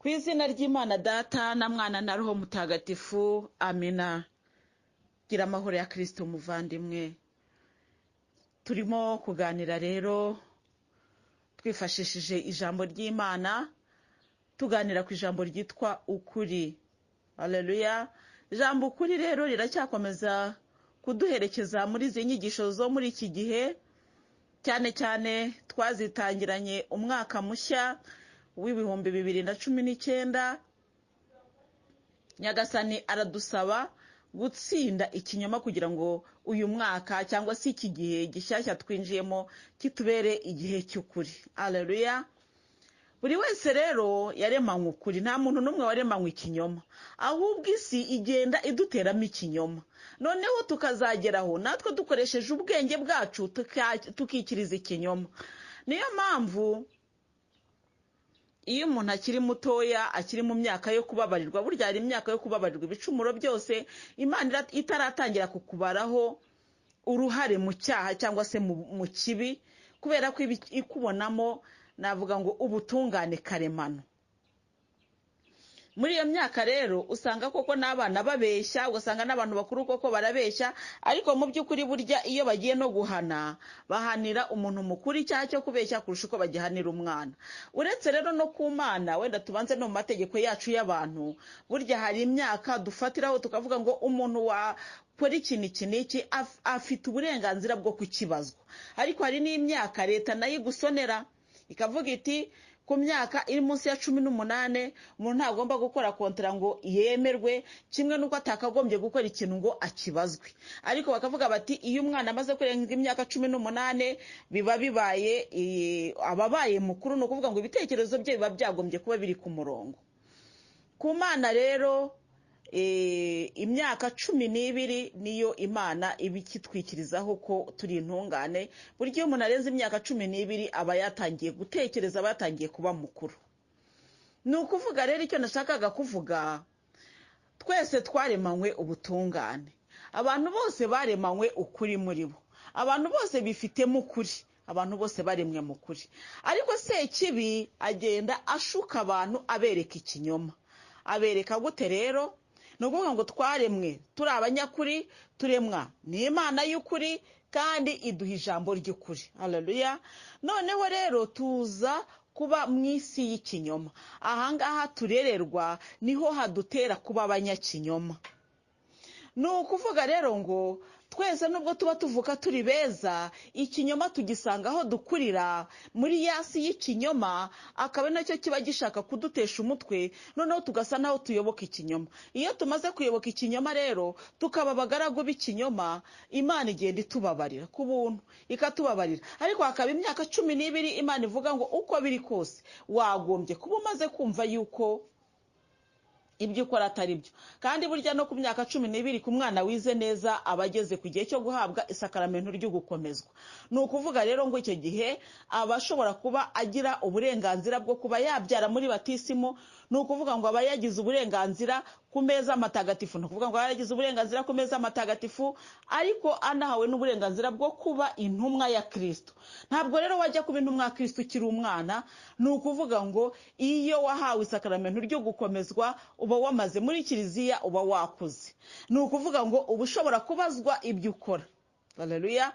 Ku izina ry'Imana Data na Mwana na Roho Mutagatifu, amina. Gira amahoro ya Kristo muvandimwe. Turimo kuganira rero twifashishije ijambo ry'Imana, tuganira ku ijambo ryitwa ukuri. Haleluya. Ijambo ukuri rero riracyakomeza kuduherekeza muri izi nyigisho zo muri iki gihe, cyane cyane twazitangiranye umwaka mushya w'2019. Nyagasani aradusaba gutsinda ikinyoma kugira ngo uyu mwaka cyangwa se iki gihe gishyashya twinjiyemo kitubere igihe cy'ukuri. Haleluya. Buri wese rero yaremanywe ukuri, nta muntu n'umwe waremanywe ikinyoma, ahubwo isi igenda iduteramo ikinyoma, noneho tukazageraho natwe dukoresheje ubwenge bwacu tukikiriza ikinyoma. Niyo mpamvu iyo umuntu akiri mutoya, akiri mu myaka yo kubabarirwa, burya hari imyaka yo kubabarirwa ibicumuro byose, Imana itaratangira kukubaraho uruhare mu cyaha cyangwa se mu kibi, kubera ko ikubonamo navuga ngo ubutungane karemano. Muri iyo myaka rero usanga koko n'abana babeshya, ugasanga n'abantu bakuru koko barabeshya, ariko mu by'ukuri burya iyo bagiye no guhana, bahanira umuntu mukuru icyaha cyo kubeshya kurusha uko bagihanira umwana. Uretse rero no ku Mana, wenda tubanze no mu mategeko yacu y'abantu, burya hari imyaka dufatiraho tukavuga ngo umuntu wakora ikintu iki n'iki afite uburenganzira bwo kukibazwa. Ariko hari n'imyaka leta nayo igusonera ikavuga iti ku myaka iri munsi ya 18 umuntu ntagomba gukora kontara ngo yemerwe, kimwe n'uko atakagombye gukora ikintu ngo akibazwe. Ariko bakavuga bati iyo umwana amaze kurenga imyaka 18 biba bibaye ababaye mukuru, ni ukuvuga ngo ibitekerezo bye biba byagombye kuba biri ku murongo. Ku Mana rero imyaka 12 niyo Imana iba ikitwikirizaho ko turi intungane. Burya iyo umuntu arenze imyaka 12 aba yatangiye gutekereza, aba yatangiye kuba mukuru. Ni ukuvuga rero icyo nashakaga kuvuga, twese twaremanywe ubutungane, abantu bose baremanywe ukuri muri bo, abantu bose bifitemo ukuri, abantu bose baremwe mu kuri. Ariko Sekibi agenda ashuka abantu abereka ikinyoma. Abereka gute rero? Ni ukuvuga ngo twaremwe turi abanyakuri, turemwa n'Imana y'ukuri kandi iduha ijambo ry'ukuri. Haleluya. Noneho rero tuza kuba mu isi y'ikinyoma. Ahangaha turererwa niho hadutera kuba abanyakinyoma. Ni ukuvuga rero ngo twese nubwo tuba tuvuka turi beza, ikinyoma tugisanga aho dukurira muri yasi y'ikinyoma, akaba nacyo kiba gishaka kudutesha umutwe, noneho tugasa naho tuyoboka ikinyoma. Iyo tumaze kuyoboka ikinyoma rero tukaba abagaragu b'ikinyoma, Imana igenda itubabarira ku buntu, ikatubabarira. Ariko hakaba imyaka 12 Imana ivuga ngo uko biri kose wagombye kuba umaze kumva yuko ibyo ukora atari byo. Kandi burya no ku myaka 12 ku mwana wize neza aba ageze ku gihe cyo guhabwa isakaramento ryo gukomezwa. Ni ukuvuga rero ngo icyo gihe aba ashobora kuba agira uburenganzira bwo kuba yabyara muri batisimu. Ni ukuvuga ngo aba yagize uburenganzira ku meza matagatifu, ni ukuvuga ngo aba yagize uburenganzira ku meza matagatifu, ariko anahawe n'uburenganzira bwo kuba intumwa ya Kristo. Ntabwo rero wajya kuba intumwa ya Kristo ukiri umwana. Ni ukuvuga ngo iyo wahawe isakaramento ryo gukomezwa uba wamaze muri kiliziya, uba wakuze. Ni ukuvuga ngo uba ushobora kubazwa ibyo ukora. Haleluya.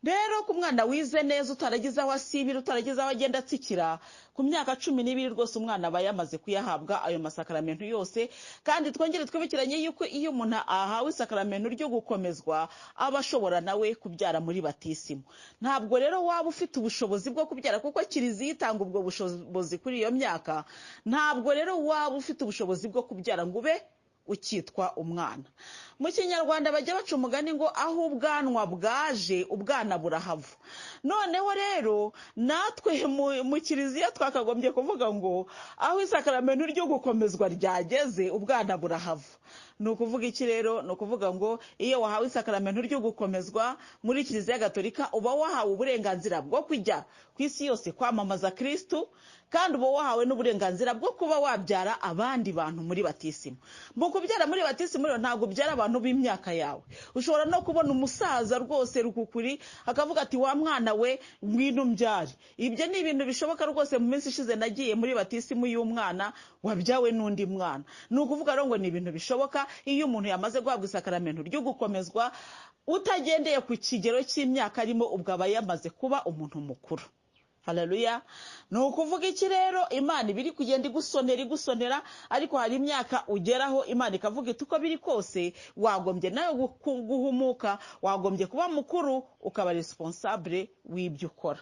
Rero ku mwana wize neza, utaragize aho asibira, utaragize aho agenda atsikira, ku myaka 12 rwose umwana aba yamaze kuyahabwa ayo masakaramento yose. Kandi twongere twibukiranye yuko iyo umuntu ahawe isakaramento ryo gukomezwa aba ashobora nawe kubyara muri batisimu. Ntabwo rero waba ufite ubushobozi bwo kubyara, kuko kiliziya itanga ubwo bushobozi kuri iyo myaka. Ntabwo rero waba ufite ubushobozi bwo kubyara ngo ube ukitwa umwana. Mu Kinyarwanda bajya baca umugani ngo aho ubwanwa bwaje ubwana burahava. Noneho rero natwe mu kiliziya twakagombye kuvuga ngo aho isakaramento ryo gukomezwa ryageze ubwana burahava. Ni ukuvuga iki rero? Ni ukuvuga ngo iyo wahawe isakaramentu ryo gukomezwa muri Kiliziya Gatolika, uba wahawe uburenganzira bwo kujya ku isi yose kwamamaza Kirisitu, kandi uba wahawe n'uburenganzira bwo kuba wabyara abandi bantu muri batisimu. Mu kubyara muri batisimu rero ntabwo ubyara abantu b'imyaka yawe. Ushobora no kubona umusaza rwose rukukuri akavuga ati wa mwana we ngwino umbyare. Ibyo ni ibintu bishoboka rwose. Mu minsi ishize nagiye muri batisimu y'umwana wabyawe n'undi mwana. Ni ukuvuga rero ngo ni ibintu bishoboka iyo umuntu yamaze guhabwa isakaramentu ryo gukomezwa, utagendeye ku kigero cy'imyaka arimo, ubwo aba yamaze kuba umuntu mukuru. Haleluya. Ni ukuvuga iki rero? Imana iba iri kugenda igusonera igusonera, ariko hari imyaka ugeraho Imana ikavuga iti uko biri kose wagombye nawe guhumuka, wagombye kuba mukuru, ukaba responsable w'ibyo ukora.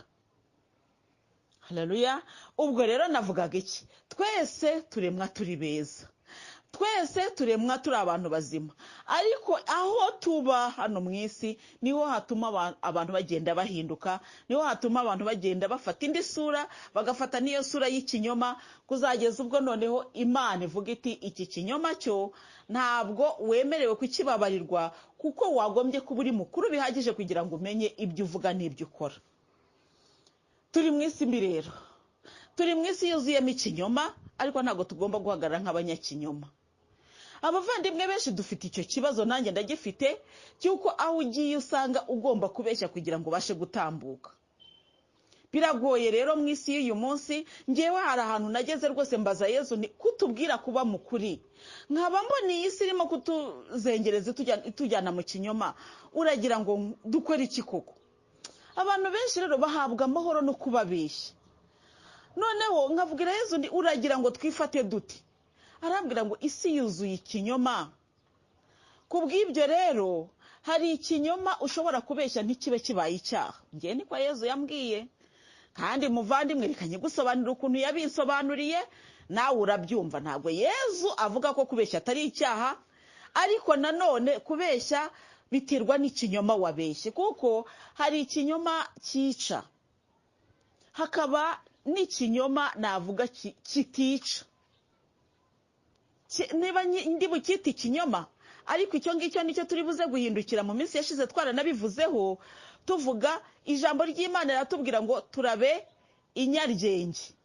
Haleluya. Ubwo rero navugaga iki? Twese turemwa turi beza, twese turemwa turi abantu bazima, ariko aho tuba hano mu isi niho hatuma abantu bagenda bahinduka, niho hatuma abantu bagenda bafata indi sura, bagafata n'iyo sura y'ikinyoma, kuzageza ubwo noneho Imana ivuga iti iki kinyoma cyo ntabwo wemerewe kukibabarirwa, kuko wagombye kuba uri mukuru bihagije kugira ngo umenye ibyo uvuga n'ibyo ukora. Turi mu isi mbi rero, turi mu isi yuzuyemo ikinyoma, ariko ntabwo tugomba guhagarara nk'abanyakinyoma. Abavandimwe benshi dufite icyo kibazo, nanjye ndagifite, cy'uko aho ugiye usanga ugomba kubeshya kugira ngo ubashe gutambuka. Biragoye rero mu isi y'uyu munsi. Ngewe hari ahantu nageze rwose mbaza Yezu nti kutubwira kuba mukuri, nkaba mbona iyi si irimo kutuzengereza itujyana mu kinyoma, uragira ngo dukore iki koko? Abantu benshi rero bahabwa amahoro no kubabeshya. Noneho nkabwira Yezu nti uragira ngo twifate dute? Arambwira ngo isi yuzuye ikinyoma. Kubw'ibyo rero hari ikinyoma ushobora kubeshya ntikibe kibaye icyaha. Ngewe niko Yezu yambwiye. Kandi muvandimwe, reka nyigusobanurire ukuntu yabinsobanuriye, nawe urabyumva. Ntabwo Yezu avuga ko kubeshya atari icyaha, ariko nanone kubeshya biterwa n'ikinyoma wabeshye, kuko hari ikinyoma cyica, hakaba n'ikinyoma navuga kitica. Niba ndi bukite ikinyoma, ariko icyo ngicyo nicyo turi buze guhindukira. Mu minsi yashize twaranabivuzeho, tuvuga ijambo ry'Imana riratubwira ngo turabe inyaryenge.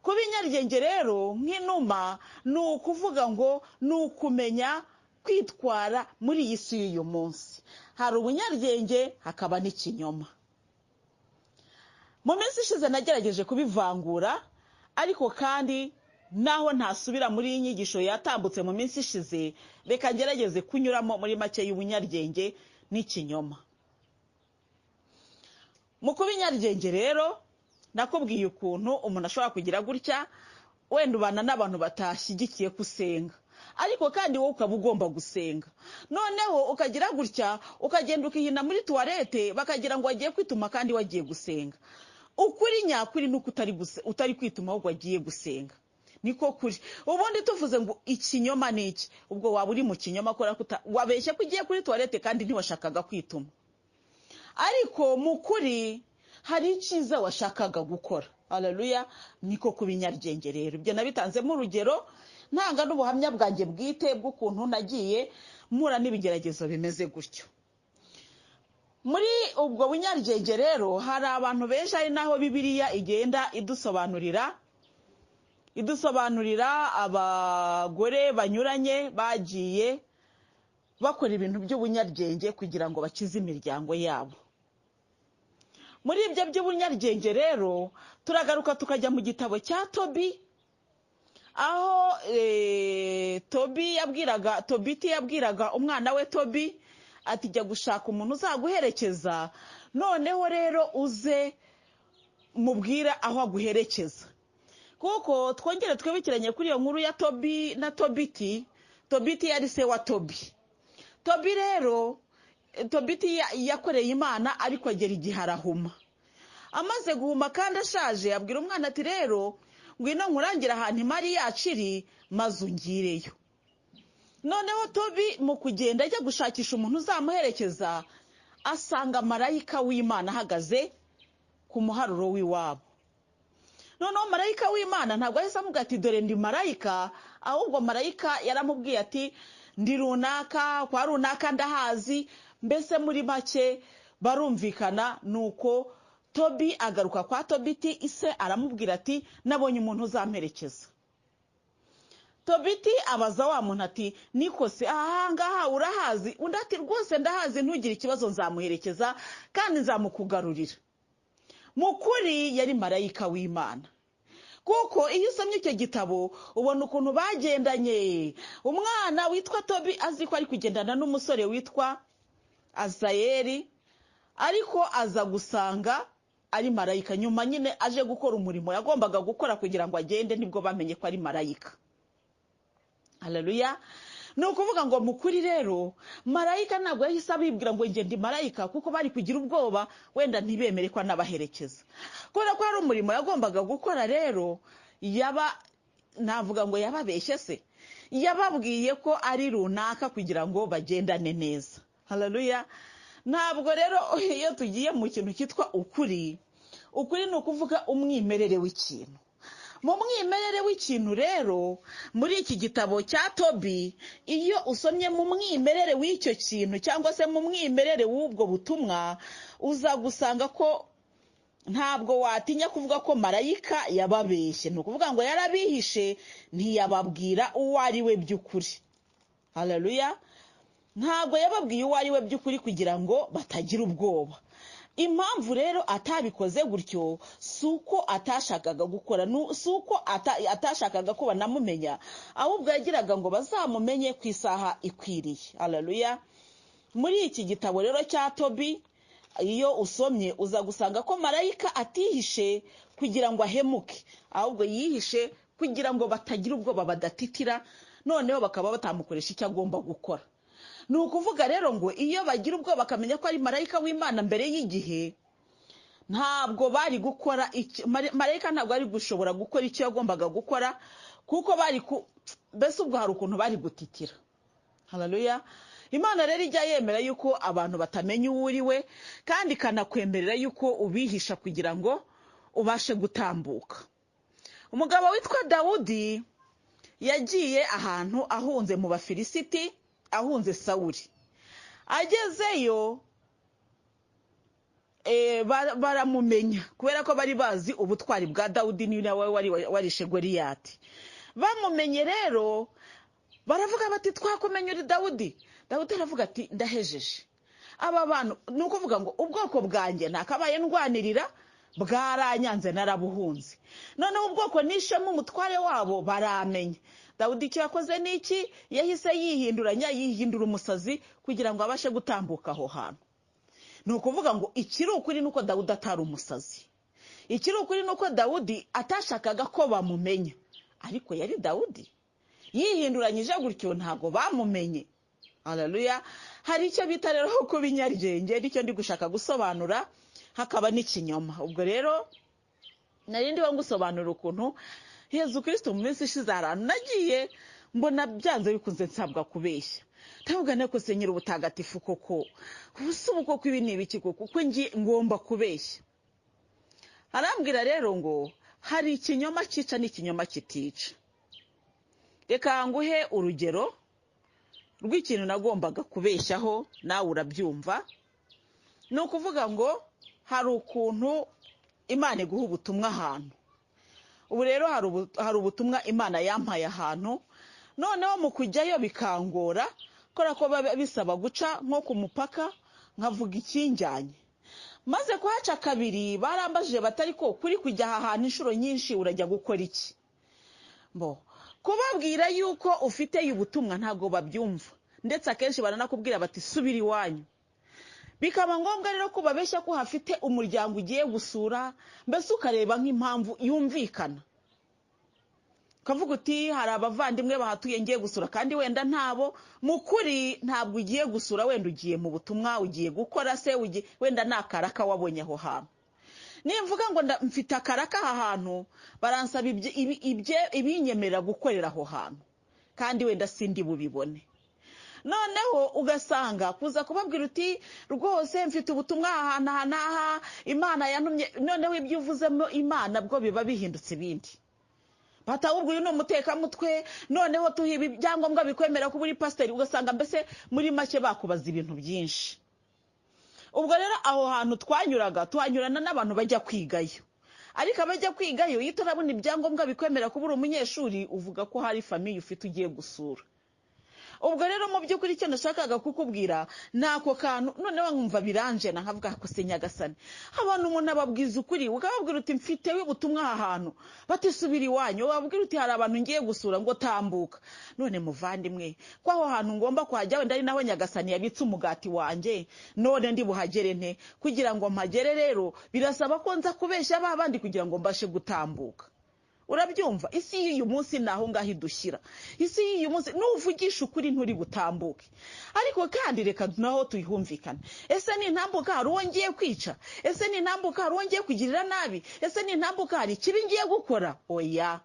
Kuba inyaryenge rero nk'inuma ni ukuvuga ngo ni ukumenya kwitwara muri iyi si y'uyu munsi. Hari ubunyaryenge hakaba n'ikinyoma. Mu minsi ishize nagerageje kubivangura, ariko kandi naho ntasubira muri iyi nyigisho yatambutse mu minsi ishize, reka ngerageze kunyuramo muri make y'ubunyaryenge n'ikinyoma. Mu kuba inyaryenge rero nakubwiye ukuntu umuntu ashobora kugira gutya, wenda ubana n'abantu batashyigikiye gusenga, ariko kandi wowe ukaba ugomba gusenga. Noneho ukagira gutya ukagenda ukihina muri tuwarete, bakagira ngo wagiye kwituma kandi wagiye gusenga. Ukuri nyakuri ni uko utari kwituma ahubwo wagiye gusenga. Niko kuri. Ubundi tuvuze ngo ikinyoma ni iki, ubwo waba uri mu kinyoma kubera ko wabeshye ko ugiye kuri tuwarete kandi ntiwashakaga kwituma. Ariko mu kuri hari icyiza washakaga gukora. Haleluya. Niko kuba inyaryenge rero. Ibyo nabitanzemo urugero, ntanga n'ubuhamya bwanjye bwite bw'ukuntu nagiye mpura n'ibigeragezo bimeze gutyo. Muri ubwo bunyaryenge rero hari abantu benshi, ari naho Bibiliya igenda idusobanurira abagore banyuranye bagiye bakora ibintu by'ubunyaryenge kugira ngo bakize imiryango yabo. Muri ibyo by'ubunyaryenge rero turagaruka tukajya mu gitabo cya Tobi, aho Tobiti yabwiraga umwana we Tobi ati jya gushaka umuntu uzaguherekeza, noneho rero uze mubwira aho aguherekeza. Kuko twongere twibukiranye kuri iyo nkuru ya Tobi na Tobiti. Tobiti yari se wa Tobi. Tobi rero, Tobiti yakoreye Imana, ariko agera igihe arahuma. Amaze guhuma kandi ashaje, abwira umwana ati rero ngwino nkurangira ahantu imari yacu iri, maze ungireyo. Noneho Tobi mu kugenda ajya gushakisha umuntu uzamuherekeza, asanga marayika w'Imana ahagaze ku muharuro w'iwabo. Noneho marayika w'Imana ntabwo ahise amubwira ati dore ndi marayika, ahubwo marayika yaramubwiye ati Ndi runaka kwa runaka ndahazi. Mbese muri make barumvikana. Nuko Tobi agaruka kwa Tobiti, ise aramubwira ati: "Nabonye umuntu uzamperekeza." Tobiti abaza wa muntu ati: "Niko se, aha ngaha urahazi?" Undi ati: "Rwose ndahazi, ntugire ikibazo, nzamuherekeza kandi nzamukugarurira." Mu kuri yari marayika w'Imana, kuko iyo usomye icyo gitabo ubona ukuntu bagendanye. Umwana witwa Tobi azi ko ari kugendana n'umusore witwa Azayeri, ariko aza gusanga ari marayika. Nyuma nyine aje gukora umurimo yagombaga gukora kugira ngo agende, nibwo bamenye ko ari marayika. Haleluya! Ni ukuvuga ngo mu kuri rero marayika ntabwo yahise abibwira ngo ngende marayika, kuko bari kugira ubwoba wenda ntibemere ko anabaherekeza, kubera ko hari umurimo yagombaga gukora. Rero yaba navuga ngo yababeshye se, yababwiye ko ari runaka kugira ngo bagendane neza. Haleluya! Ntabwo rero iyo tugiye mu kintu cyitwa ukuri, ukuri ni ukuvuga umwimerere w'ikintu. Mu mwimerere w'ikintu rero, muri iki gitabo cya Tobi, iyo usomye mu mwimerere w'icyo kintu cyangwa se mu mwimerere w'ubwo butumwa, uza gusanga ko ntabwo watinya kuvuga ko marayika yababeshye. Ni ukuvuga ngo yarabihishe, ntiyababwira uwo ari we by'ukuri. Haleluya! Ntabwo yababwiye uwo ari we by'ukuri kugira ngo batagira ubwoba. Impamvu rero atabikoze gutyo si uko atashakaga gukora, si uko atashakaga ko banamumenya, ahubwo yagiraga ngo bazamumenye ku isaha ikwiriye. Haleluya! Muri iki gitabo rero cya Tobi, iyo usomye uza gusanga ko marayika atihishe kugira ngo ahemuke, ahubwo yihishe kugira ngo batagira ubwoba, badatitira, noneho bakaba batamukoresha icyo agomba gukora. Ni ukuvuga rero ngo iyo bagira ubwoba bakamenya ko ari marayika w'Imana mbere y'igihe, ntabwo bari gukora, marayika ntabwo ari gushobora gukora icyo yagombaga gukora, kuko bari mbese ubwo hari ukuntu bari gutitira. Haleluya! Imana rero ijya yemera yuko abantu batamenya uwo uri we, kandi ikanakwemerera yuko ubihisha kugira ngo ubashe gutambuka. Umugabo witwa Dawudi yagiye ahantu ahunze mu Bafilisiti, ahunze Sawuli. Agezeyo baramumenya, kubera ko bari bazi ubutwari bwa Dawudi, ni nawe warishe Goliyati. Bamumenye rero baravuga bati: "Twakumenya, uri Dawudi." Dawudi aravuga ati: "Ndahejeje aba bantu." Ni ukuvuga ngo ubwoko bwanjye ntakabaye ndwanirira bwaranyanze, narabuhunze, noneho ubwoko nishemo umutware wabo baramenya. Dawudi icyo yakoze ni iki? Yahise yihinduranya, yihindura umusazi kugira ngo abashe gutambuka aho hantu. Ni ukuvuga ngo ikiri ukuri ni uko Dawudi atari umusazi. Ikiri ukuri ni uko Dawudi atashakaga ko bamumenya, ariko yari Dawudi yihinduranyije gutyo, ntabwo bamumenye. Haleluya! Hari icyo bita rero kuba inyaryenge, nicyo ndi gushaka gusobanura, hakaba n'ikinyoma. Ubwo rero nari ndiho ngusobanura ukuntu Yezu Kristo mu minsi ishize ahantu nagiye mbona byanze bikunze nsabwa kubeshya. Ndavuga nako se nyiri ubutagatifu koko, ubu ubu koko ibi ni ibiki koko, kuko ngomba kubeshya? Arambwira rero ngo hari ikinyoma cyica n'ikinyoma kitica. Reka nguhe urugero rw'ikintu nagombaga kubeshyaho, nawe urabyumva. Ni ukuvuga ngo hari ukuntu Imana iguha ubutumwa ahantu. Ubu rero hari ubutumwa Imana yampaye ahantu, noneho mu kujyayo bikangora, kubera ko bisaba guca nko ku mupaka nkavuga ikinjyanye. Maze kuhaca kabiri barambajije batari ko kuri kujya aha hantu inshuro nyinshi urajya gukora iki? Bo kubabwira yuko ufiteye ubutumwa ntabwo babyumva, ndetse akenshi baranakubwira bati: "Subira iwanyu." Bikaba ngombwa rero ko babeshya ko hafite umuryango ugiye gusura, mbese ukareba nk'impamvu yumvikana, ukavuga uti: "Hari abavandimwe bahatuye ngiye gusura," kandi wenda ntabo. Mu kuri ntabwo ugiye gusura, wenda ugiye mu butumwa, ugiye gukora se, wenda ni akaraka wabonye aho hantu. Nimvuga ngo mfite akaraka aha hantu, baransaba ibinyemerera gukorera aho hantu, kandi wenda sindi bubibone. Noneho ugasanga kuza kubabwira uti: "Rwose mfite ubutumwa aha hantu aha n'aha, Imana yantumye," noneho ibyo uvuzemo Imana bwo biba bihindutse ibindi. Batahubwo uyu ni umutekamutwe, noneho tuha ibyangombwa bikwemera kuba uri pasiteri. Ugasanga mbese muri make bakubaza ibintu byinshi. Ubwo rero aho hantu twanyuraga, tuhanyurana n'abantu bajya kwigayo. Ariko abajya kwigayo, iyo utarabona ibyangombwa bikwemera kuba uri umunyeshuri, uvuga ko hari famille ufite ugiye gusura. Ubwo rero mu by'ukuri icyo nashakaga kukubwira ni ako kantu. Noneho nkumva biranjena, nkavuga ko se Nyagasani, abantu umuntu ababwiza ukuri, ukababwira uti mfitewe ubutumwa aha hantu, batisubira iwanyu. Wababwira uti hari abantu ngiye gusura, ngo tambuka. None muvandimwe, ko aho hantu ngomba kuhajya, wenda ari naho Nyagasani yabitse umugati wanjye, none ndi buhagere nte? Kugira ngo mpagere rero birasaba ko nza kubeshya ba bandi kugira ngo mbashe gutambuka. Urabyumva? Isi y'uyu munsi ni aho ngaho idushyira. Isi y'uyu munsi, nuvugisha ukuri nturi butambuke. Ariko kandi reka naho tuyihumvikane. Ese nintambuka hari uwo ngiye kwica? Ese nintambuka hari uwo ngiye kugirira nabi? Ese nintambuka hari ikibi ngiye gukora? Oya.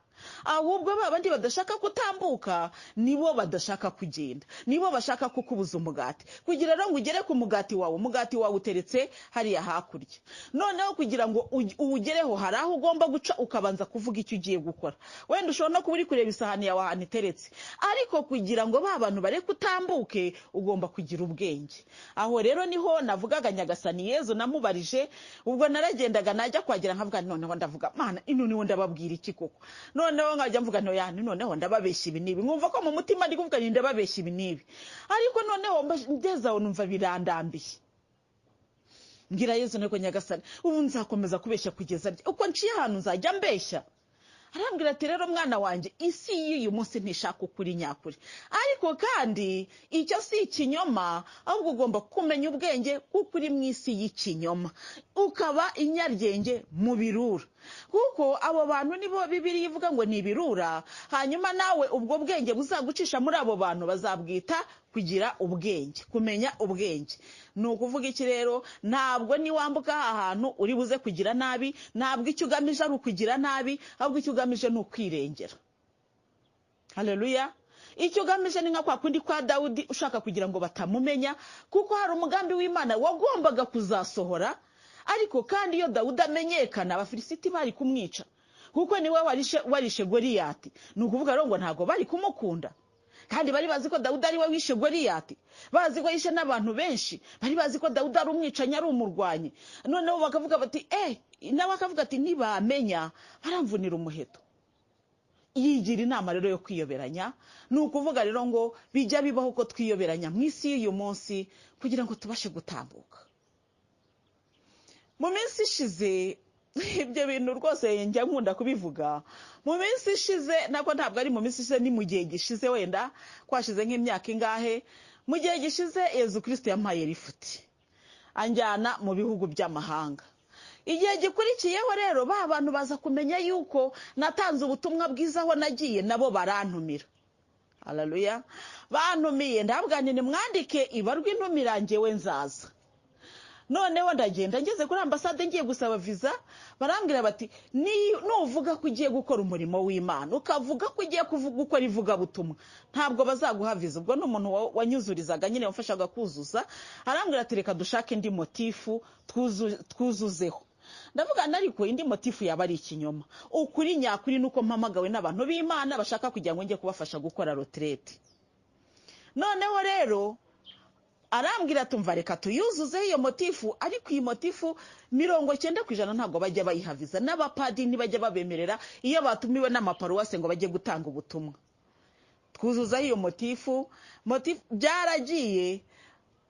Ahubwo ba bandi badashaka kutambuka nibo badashaka kugenda, nibo bashaka kukubuza umugati. Kugira rero ngo ugere ku mugati wawe, umugati wawe uteretse hariya hakurya. Noneho kugira ngo uwugereho hari aho ugomba guca, ukabanza kuvuga icyo ugiye gukora. Wenda ushobora no kuba uri kureba isahani yawe ahantu iteretse, ariko kugira ngo ba bantu bareke utambuke, ugomba kugira ubwenge. Aho rero niho navugaga Nyagasani Yezu namubarije. Ubwo naragendaga, najya kuhagera nkavuga, noneho ndavuga Mana, ino niho ndababwira iki koko? Noneho nkajya mvuga ntoya, noneho ndababeshya ibi n'ibi. Nkumva ko mu mutima ndi kuvuga ndababeshya ibi n'ibi, ariko noneho ngeze aho numva birandambiye. Mbwira Yezu nteko Nyagasani, ubu nzakomeza kubeshya kugeza uko nciye ahantu nzajya mbeshya? Arambwira ati rero mwana wanjye, isi y'uyu munsi ntishaka ukuri nyakuri. Ariko kandi icyo si ikinyoma, ahubwo ugomba kumenya ubwenge kuko uri mu isi y'ikinyoma, ukaba inyaryenge mu birura, kuko abo bantu nibo Bibiliya ivuga ngo ni ibirura. Hanyuma nawe ubwo bwenge buzagucisha muri abo bantu bazabwita kugira ubwenge, kumenya ubwenge. Ni ukuvuga iki rero? Ntabwo niwambuka aha hantu uri buze kugira nabi, ntabwo icyo ugamije ari ukugira nabi, ahubwo icyo ugamije ni ukwirengera. Haleluya! Icyo ugamije ni nka kwa kundi kwa Dawudi ushaka kugira ngo batamumenya, kuko hari umugambi w'Imana wagombaga kuzasohora. Ariko kandi iyo Dawudi amenyekana, Abafilisiti bari kumwica, kuko niwe warishe Goliyati. Ni ukuvuga rero ngo ntabwo bari kumukunda, kandi bari bazi ko Dawudi ari we wishe Goliyati, bazi ko yishe n'abantu benshi, bari bazi ko Dawudi ari umwicanyi, ari umurwanyi. Noneho bakavuga bati nawe akavuga ati nibamenya baramvunira umuheto. Yigira inama rero yo kwiyoberanya. Ni ukuvuga rero ngo bijya bibaho ko twiyoberanya mu isi y'uyu munsi kugira ngo tubashe gutambuka. Mu minsi ishize, ibyo bintu rwose njya nkunda kubivuga, mu minsi ishize, ntabwo ari mu minsi ishize, ni mu gihe gishize, wenda kwashize nk'imyaka ingahe. Mu gihe gishize Yezu Kristo yampaye lifuti anjyana mu bihugu by'amahanga. Igihe gikurikiyeho rero ba bantu baza kumenya yuko natanze ubutumwa bwiza aho nagiye, nabo barantumira. Haleluya! Bantumiye, ndabwira nti nimwandike ibarwa intumira, njyewe nzaza. Noneho ndagenda, ngeze kuri ambasade ngiye gusaba viza, barambwira bati nuvuga ko ugiye gukora umurimo w'Imana, ukavuga ko ugiye gukora ivugabutumwa, ntabwo bazaguha viza. Ubwo ni umuntu wanyuzurizaga nyine, wamfashaga kuzuza, arambwira ati reka dushake indi motifu twuzuzeho. Ndavuga ariko indi motifu yaba ari ikinyoma. Ukuri nyakuri nuko mpamagawe n'abantu b'Imana bashaka kugira ngo njye kubafasha gukora retraite. Noneho rero arambwira tumva reka tuyuzuze iyo motifu, ariko iyi motifu 90% ntabwo bajya bayihaviza, n'abapadiri ntibajya babemerera iyo batumiwe n'amaparuwase ngo bajye gutanga ubutumwa. Twuzuzaho iyo motifu, byaragiye.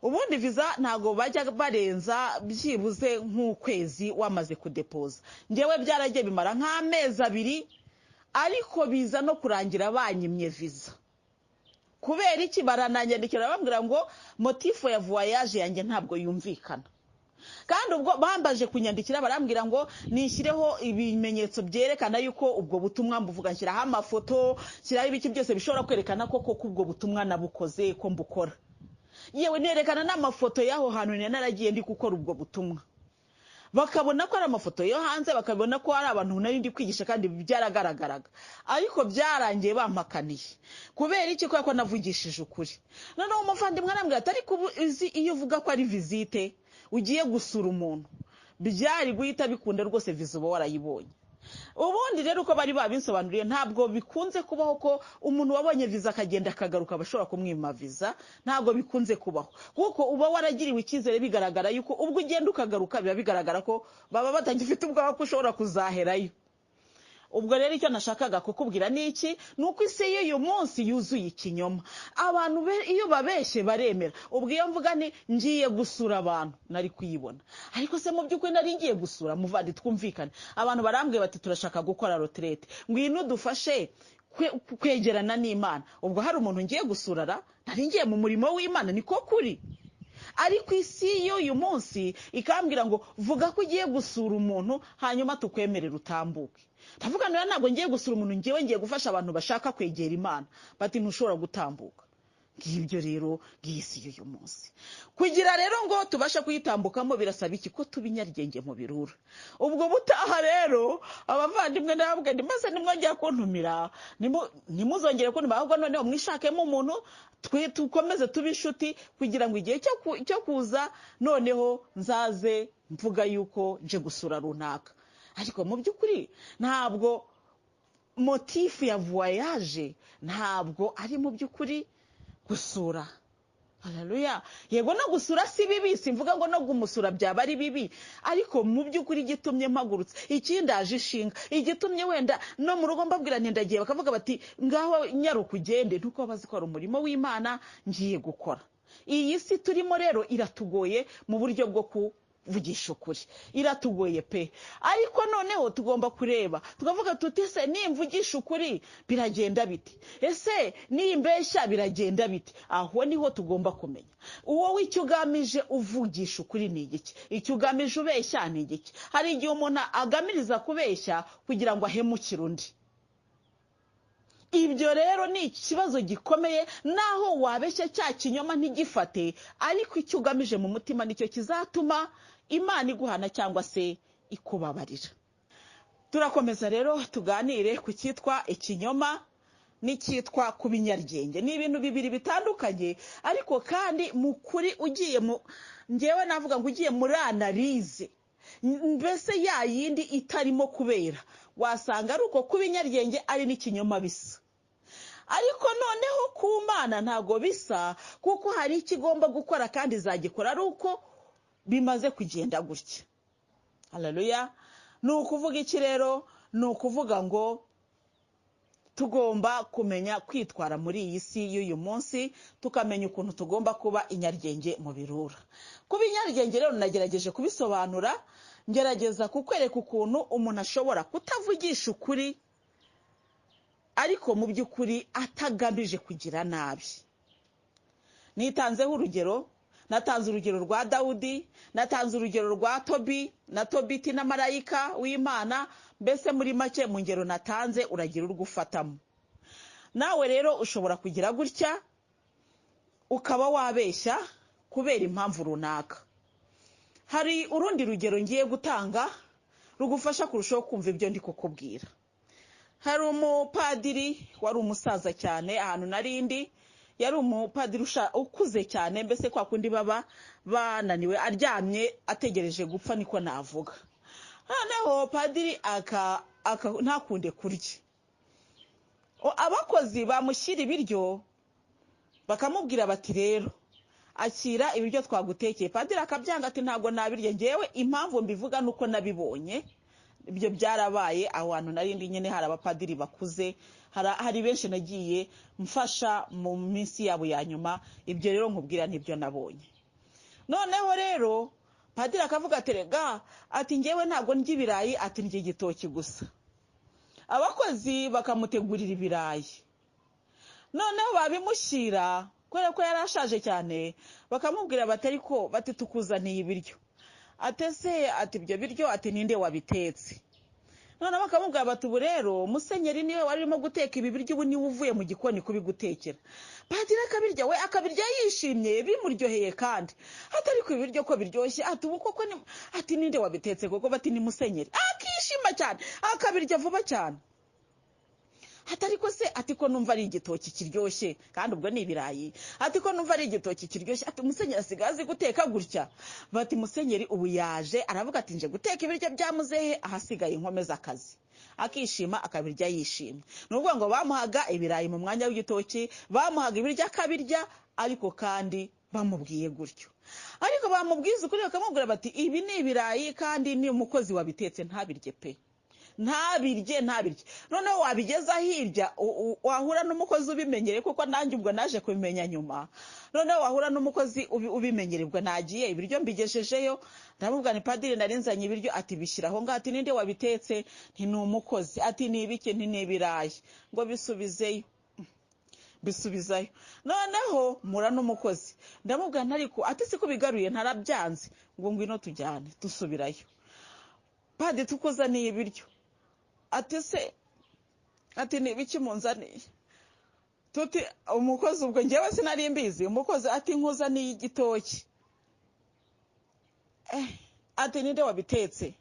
Ubundi viza ntabwo bajya barenza byibuze nk'ukwezi wamaze kudepoza. Njyewe byaragiye bimara nk'amezi 2, ariko biza no kurangira banyimye viza. Kubera iki? Barananyandikira bambwira ngo motifu ya voyage yanjye ntabwo yumvikana. Kandi ubwo bambaje kunyandikira barambwira ngo nishyireho ibimenyetso byerekana yuko ubwo butumwa mbuvuga, nshyiraho amafoto, nshyiraho ibiki byose bishobora kwerekana ko koko ubwo butumwa nabukoze, ko mbukora. Yewe nerekana n'amafoto y'aho hantu naragiye ndi gukora ubwo butumwa, bakabona ko ari amafoto yo hanze, bakabona ko ari abantu nari ndi kwigisha, kandi byaragaragaraga. Ariko byarangiye bampakaniye. Kubera iki? Kubera ko navugishije ukuri. Noneho umuvandimwe arambwira ati ariko ubu uzi iyo uvuga ko ari visite ugiye gusura umuntu, byari guhita bikunda rwose, viza uba warayibonye. Ubundi rero uko bari babinsobanuriye, ntabwo bikunze kubaho ko umuntu wabonye viza akagenda akagaruka bashobora kumwima viza. Ntabwo bikunze kubaho, kuko uba waragiriwe icyizere, bigaragara yuko ubwo ugenda ukagaruka biba bigaragara ko baba batagifite ubwoba ko ushobora kuzaherayo. Ubwo rero icyo nashakaga kukubwira ni iki? Ni uko isi y'uyu munsi yuzuye ikinyoma. Abantu iyo babeshye baremera. Ubwo iyo mvuga ni ngiye gusura abantu, nari kuyibona, ariko se mu by'ukuri nari ngiye gusura? Muvandi, twumvikane. Abantu barambwiye bati: "Turashaka gukora retraite, ngwino udufashe kwegerana n'Imana." Ubwo hari umuntu ngiye gusura ra? Nari ngiye mu murimo w'Imana, niko kuri. Ariko isi y'uyu munsi ikambwira ngo: "Vuga ko ugiye gusura umuntu, hanyuma tukwemerere utambuke." Ndavuga niba ntabwo ngiye gusura umuntu, ngewe ngiye gufasha abantu bashaka kwegera Imana. Bati: "Ntushobora gutambuka." Ngibyo rero, ngiyi si y'uyu munsi. Kugira rero ngo tubashe kuyitambukamo birasaba iki? Ko tuba inyaryenge mu birura. Ubwo butaha rero, abavandimwe, nabwe maze nimwongera kuntumira, ntimuzongere kuntumira, ahubwo noneho mwishakemo umuntu twe tukomeze tube inshuti, kugira ngo igihe cyo kuza noneho nzaze mvuga yuko nje gusura runaka. Ariko mu by'ukuri ntabwo motif ya voyage ntabwo ari mu by'ukuri gusura. Haleluya! Yego, no gusura si bibi, simvuga ngo no kumusura byaba ari bibi, ariko mu by'ukuri igitumye mpagurutse, ikindaje ishinga, igitumye wenda no mu rugo mbabwira nti ndagiye, bakavuga bati: "Ngaho nyaruka ugende," ntuko bazi ko ari umurimo w'Imana ngiye gukora. Iyi si turimo rero iratugoye mu buryo bwo kuvugisha ukuri, iratugoye pe. Ariko noneho tugomba kureba tukavuga tuti: "Ese nimvugisha ukuri biragenda bite? Ese nimbeshya biragenda bite?" Aho niho tugomba kumenya uwo icyo ugamije uvugisha ukuri ni igiki, icyo ugamije ubeshya ni igiki. Hari igihe umuntu agamiriza kubeshya kugira ngo ahemukire undi. Ibyo rero ni ikibazo gikomeye. Naho wabeshya cya kinyoma ntigifate, ariko icyo ugamije mu mutima nicyo kizatuma Imana iguhana cyangwa se ikubabarira. Turakomeza rero tuganire ku cyitwa ikinyoma n'icyitwa kuba inyaryenge. Ni ibintu bibiri bitandukanye, ariko kandi mu kuri ugiye mu ngewe navuga ngo ugiye muri analyse, mbese ya yindi itarimo kubera, wasanga ari uko kuba inyaryenge ari n'ikinyoma bisa. Ariko noneho ku Mana ntabwo bisa, kuko hari icyo igomba gukora kandi izagikora ari uko bimaze kugenda gutya. Haleluya! Ni ukuvuga iki rero? Ni ukuvuga ngo tugomba kumenya kwitwara muri iyi si y'uyu munsi, tukamenya ukuntu tugomba kuba inyaryenge mu birura. Kuba inyaryenge rero nagerageje kubisobanura, ngerageza kukwereka ukuntu umuntu ashobora kutavugisha ukuri, ariko mu by'ukuri atagamije kugira nabi. Nitanzeho urugero, natanze urugero rwa Dawudi, natanze urugero rwa Tobi na Tobiti na marayika w'Imana. Mbese muri make, mu ngero natanze uragira urwo ufatamo. Nawe rero ushobora kugira gutya ukaba wabeshya kubera impamvu runaka. Hari urundi rugero ngiye gutanga rugufasha kurushaho kumva ibyo ndi kukubwira. Hari umupadiri wari umusaza cyane ahantu narindi. Yari umupadiri ukuze cyane, mbese kwa kundi baba bananiwe, aryamye ategereje gupfa, niko navuga. Noneho padiri ntakunde kurya. Abakozi bamushyira ibiryo bakamubwira bati: "Rero akira ibiryo twagutekeye." Padiri akabyanga, ati: "Ntabwo nabirya ngewe." Impamvu mbivuga ni uko nabibonye, ibyo byarabaye aho hantu narindi nyine. Hari abapadiri bakuze, hari benshi nagiye mfasha mu minsi yabo ya nyuma. Ibyo rero nkubwira nibyo nabonye. Noneho rero padiri akavuga ati: "Rega," ati, "ngewe ntabwo ndya ibirayi," ati, "ndya igitoki gusa." Abakozi bakamutegurira ibirayi, noneho babimushyira, kubera ko yari ashaje cyane, bakamubwira bati: "Ariko," bati, "tukuzaniye ibiryo." Atese ati: "Ibyo biryo," ati, "ninde wabitetse?" Noneho bakamubwira bati: "Ubu rero musenyeri niwe wari urimo guteka ibi biryo, ubu niwe uvuye mu gikoni kubigutekera." Padiri akabirya, we akabirya yishimye, bimuryoheye kandi, ati: "Ariko ibiryo ko biryoshye," ati, "ubu koko ni," ati, "ninde wabitetse koko?" Bati: "Ni musenyeri." Akishima cyane, akabirya vuba cyane. Ati: "Ariko se," ati, "ko numva ari igitoki kiryoshye?" Kandi ubwo ni ibirayi. Ati: "Ko numva ari igitoki kiryoshye," ati, "musenyeri asigaye azi guteka gutya?" Bati: "Musenyeri ubu yaje aravuga ati: 'Nje guteka ibiryo bya muzehe, ahasigaye nkomeza akazi.'" akishima akabirya yishimye. Ni ukuvuga ngo bamuhaga ibirayi mu mwanya w'igitoki, bamuhaga ibiryo akabirya, ariko kandi bamubwiye gutyo. Ariko bamubwiza ukuri bakamubwira bati ibi ni ibirayi kandi ni umukozi wabitetse, ntabirye pe, ntabirye ntabirye. Noneho wabigeza hirya wahura n'umukozi ubimenyereye, kuko nanjye ubwo naje kubimenya nyuma. Noneho wahura n'umukozi ubimenyereye, ubwo nagiye ibiryo mbigejejeyo, ndamubwira ni padiri nari nzanye ibiryo, ati bishyira aho ngaho, ati ninde wabitetse, nti ni umukozi, ati ni ibiki, nti ni ibirayi, ngo bisubizeyo, bisubizayo. Noneho mura n'umukozi ndamubwira ntariko, ati siko bigaruye ntarabyanze, ngo ngwino tujyane, dusubirayo. Padiri tukuzaniye ibiryo, ati se, ati ni ibiki munzaniye? Tuti umukozi, ubwo njyewe sinari mbizi, umukozi ati nkuzaniye igitoki. Ati ninde wabitetse?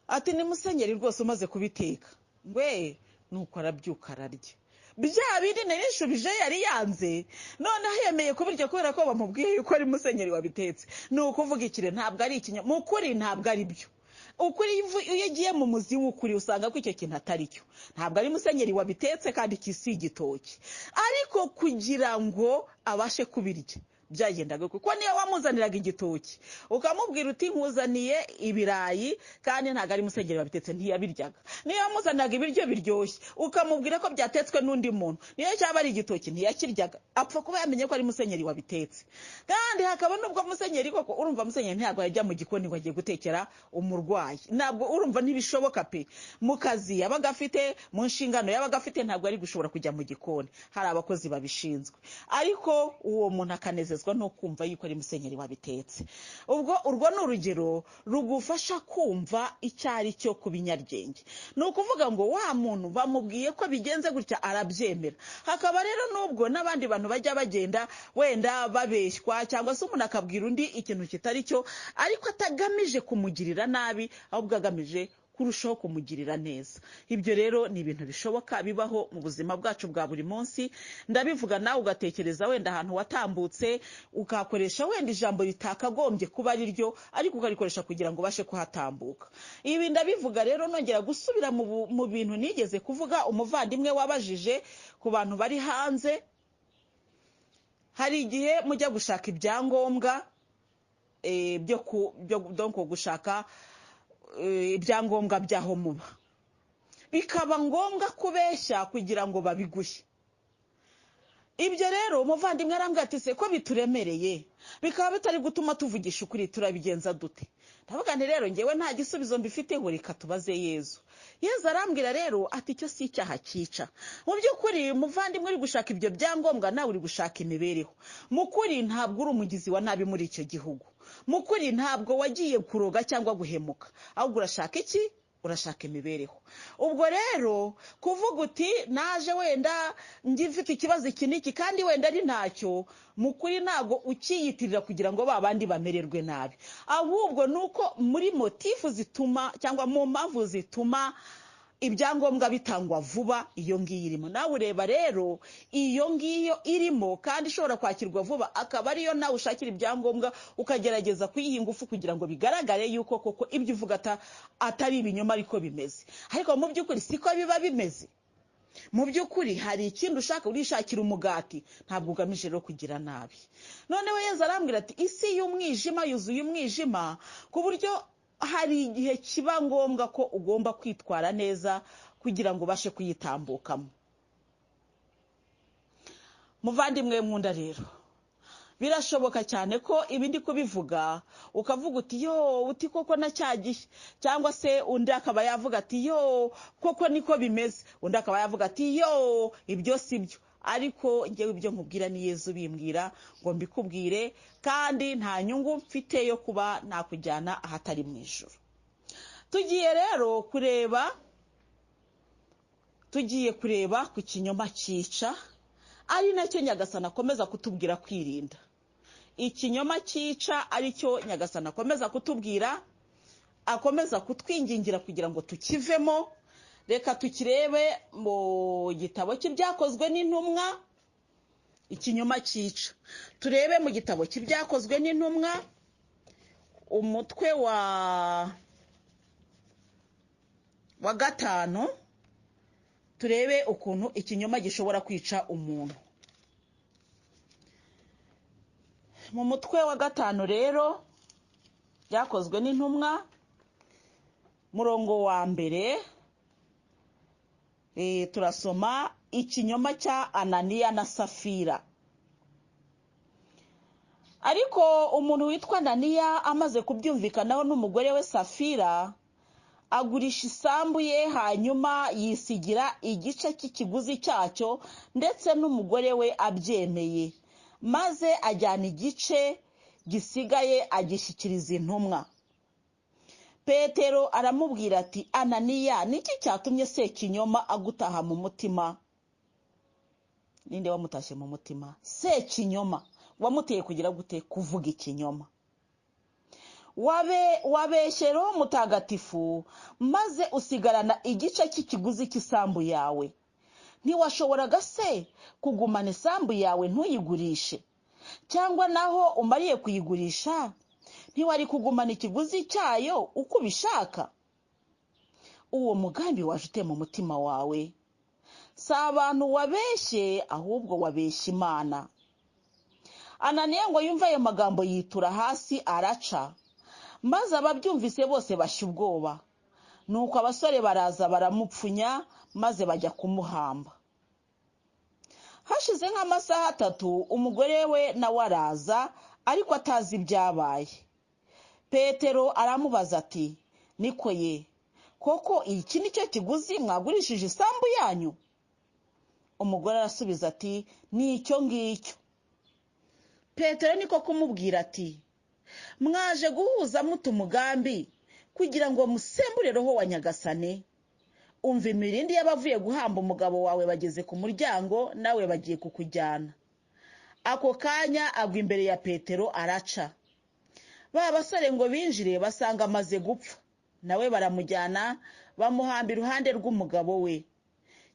Ati ni musenyeri rwose umaze kubiteka. Ngwe nuko arabyuka ararya. Bya bindi narishubije yari yanze, noneho yemeye kubirya kubera ko bamubwiye yuko ari musenyeri wabitetse. Ni ukuvuga ikire ntabwo ari ikinyoma, mu kuri ntabwo ari byo. Ukuri iyo ugiye mu muzi w'ukuri usanga ko icyo kintu atari cyo. Ntabwo ari musenyeri wabitetse kandi kisi igitoki, ariko kugira ngo abashe kubirya byagendaga, kuko niyo wamuzaniraga igitoki ukamubwira uti nkuzaniye ibirayi kandi ntabwo ari musenyeri wabitetse, ntiyabiryaga. Niyo wamuzaniraga ibiryo biryoshye ukamubwira ko byatetswe n'undi muntu, niyo cyaba ari igitoki ntiyakiryaga, apfa kuba yamenye ko ari musenyeri wabitetse. Kandi hakaba n'ubwo musenyeri koko, urumva musenyeri ntabwo yajya mu gikoni ngo agiye gutekera umurwayi, ntabwo, urumva ntibishoboka pe. Mu kazi yabaga afite, mu nshingano yabaga afite, ntabwo ari gushobora kujya mu gikoni, hari abakozi babishinzwe. Ariko uwo muntu akanezezwa no kumva yuko ari musenyeri wabitetse. Ubwo urwo ni urugero rugufasha kumva icyo ari cyo ku binyaryenge. Ni ukuvuga ngo wa muntu bamubwiye ko bigenze gutya arabyemera. Hakaba rero n'ubwo n'abandi bantu bajya bagenda wenda babeshywa, cyangwa se umuntu akabwira undi ikintu kitari cyo, ariko atagamije kumugirira nabi, ahubwo agamije kurushaho kumugirira neza. Ibyo rero ni ibintu bishoboka bibaho mu buzima bwacu bwa buri munsi. Ndabivuga nawe ugatekereza wenda ahantu watambutse ukakoresha wenda ijambo ritakagombye kuba ari ryo, ariko ukarikoresha kugira ngo ubashe kuhatambuka. Ibi ndabivuga rero nongera gusubira mu bintu nigeze kuvuga umuvandimwe wabajije ku bantu bari hanze. Hari igihe mujya gushaka ibyangombwa byo gushaka ibyangombwa by'aho muba, bikaba ngombwa kubeshya kugira ngo babiguhe. Ibyo rero umuvandimwe arambwira ati se ko bituremereye bikaba bitari gutuma tuvugisha ukuri, turabigenza dute? Ndavuga nti rero ngewe nta gisubizo mbifiteho, reka tubaze Yezu. Yezu arambwira rero ati icyo si icyaha cyica. Mu by'ukuri umuvandimwe uri gushaka ibyo byangombwa, nawe uri gushaka imibereho. Mu kuri ntabwo uri umugizi wa nabi muri icyo gihugu, mu kuri ntabwo wagiye kuroga cyangwa guhemuka, ahubwo urashaka iki? Urashaka imibereho. Ubwo rero kuvuga uti naje wenda ngifite ikibazo iki n'iki kandi wenda ari ntacyo, mu kuri ntabwo ukiyitirira kugira ngo ba bandi bamererwe nabi, ahubwo nuko muri motifu zituma cyangwa mu mpamvu zituma ibyangombwa bitangwa vuba, iyo ngiyo irimo. Nawe ureba rero iyo ngiyo irimo kandi ishobora kwakirwa vuba, akaba ariyo nawe ushakira ibyangombwa, ukagerageza kuyiha ingufu kugira ngo bigaragare yuko koko ibyo uvuga atari ibinyoma ariko bimeze. Ariko mu by'ukuri siko biba bimeze. Mu by'ukuri hari ikindi ushaka, urishakira umugati, ntabwo ugamije rero kugira nabi. Noneho Yezu arambwira ati isi y'umwijima yuzuye umwijima, ku buryo hari igihe kiba ngombwa ko ugomba kwitwara neza kugira ngo ubashe kuyitambukamo. Muvandimwe nkunda rero, birashoboka cyane ko ibi ndi kubivuga ukavuga uti yo uti koko na cyagihe, cyangwa se undi akaba yavuga ati yo koko niko bimeze, undi akaba yavuga ati yo ibyo si byo. Ariko ngewe ibyo nkubwira ni Yezu bimbwira ngo mbikubwire, kandi nta nyungu mfite yo kuba nakujyana ahatari mu ijuru. Tugiye rero kureba, tugiye kureba ku kinyoma cyica, ari nacyo Nyagasani akomeza kutubwira kwirinda. Ikinyoma cyica aricyo Nyagasani akomeza kutubwira, akomeza kutwingingira kugira ngo tukivemo. Reka tukirebe mu gitabo cy'ibyakozwe n'intumwa, ikinyoma cyica. Turebe mu gitabo cy'ibyakozwe n'intumwa, umutwe wa wa gatanu, turebe ukuntu ikinyoma gishobora kwica umuntu. Mu mutwe wa gatanu rero byakozwe n'intumwa, murongo wa mbere, turasoma ikinyoma cya Ananiya na Safira. Ariko umuntu witwa Ananiya amaze kubyumvikanaho n'umugore we Safira, agurisha isambu ye, hanyuma yisigira igice cy'ikiguzi cyacyo, ndetse n'umugore we abyemeye, maze ajyana igice gisigaye agishyikiriza intumwa. Petero aramubwira ati: Ananiya, niki cyatumye Sekinyoma agutaha mu mutima? Ninde wamutashye mu mutima? Sekinyoma wamuteye kugira gute? Kuvuga ikinyoma. Wabeshye Roho Mutagatifu, maze usigarana igice cy'ikiguzi cy'isambu yawe. Ntiwashoboraga se kugumana isambu yawe ntuyigurishe? Cyangwa naho umariye kuyigurisha, ntiwari kugumana ikiguzi cyayo uko ubishaka? Uwo mugambi waje ute mu mutima wawe? Si abantu wabeshye, ahubwo wabeshye Imana. Ananiya ngo yumve ayo magambo yitura hasi araca, maze ababyumvise bose bashya ubwoba. Nuko abasore baraza baramupfunya, maze bajya kumuhamba. Hashize nk'amasaha 3, umugore we nawe araza, ariko atazi ibyabaye. Petero aramubaza ati: niko ye, koko iki ni cyo kiguzi mwagurishije isambu yanyu? Umugore arasubiza ati: ni icyo ngicyo. Petero niko kumubwira ati: mwaje guhuza muta umugambi kugira ngo musembure roho wa Nyagasani? Umva imirindi y'abavuye guhamba umugabo wawe bageze ku muryango, nawe bagiye kukujyana. Ako kanya agwa imbere ya Petero araca. Ba basore ngo binjire basanga amaze gupfa, nawe baramujyana bamuhamba iruhande rw'umugabo we.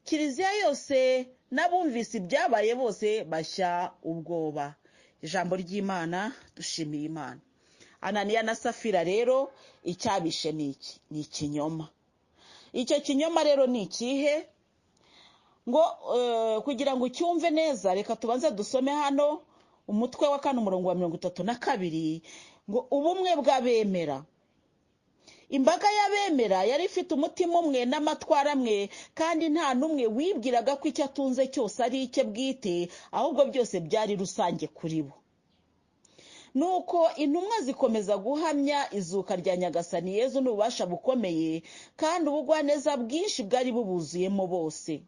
Kiliziya yose n'abumvise ibyabaye bose bashya ubwoba. Ijambo ry'Imana, dushimiye Imana. Ananiya na Safira rero icyabishe ni iki? Ni ikinyoma. Icyo kinyoma rero ni ikihe? Ngo kugira ngo ucyumve neza, reka tubanze dusome hano umutwe wa 4 umurongo wa 32, ngo ubumwe bw'abemera. Imbaga y'abemera yari ifite umutima umwe n'amatwara amwe, kandi nta n'umwe wibwiraga ko icyo atunze cyose ari icye bwite, ahubwo byose byari rusange kuri bo. Nuko intumwa zikomeza guhamya izuka rya Nyagasani Yezu n'ububasha bukomeye, kandi ubugwaneza bwinshi bwari bubuzuyemo bose.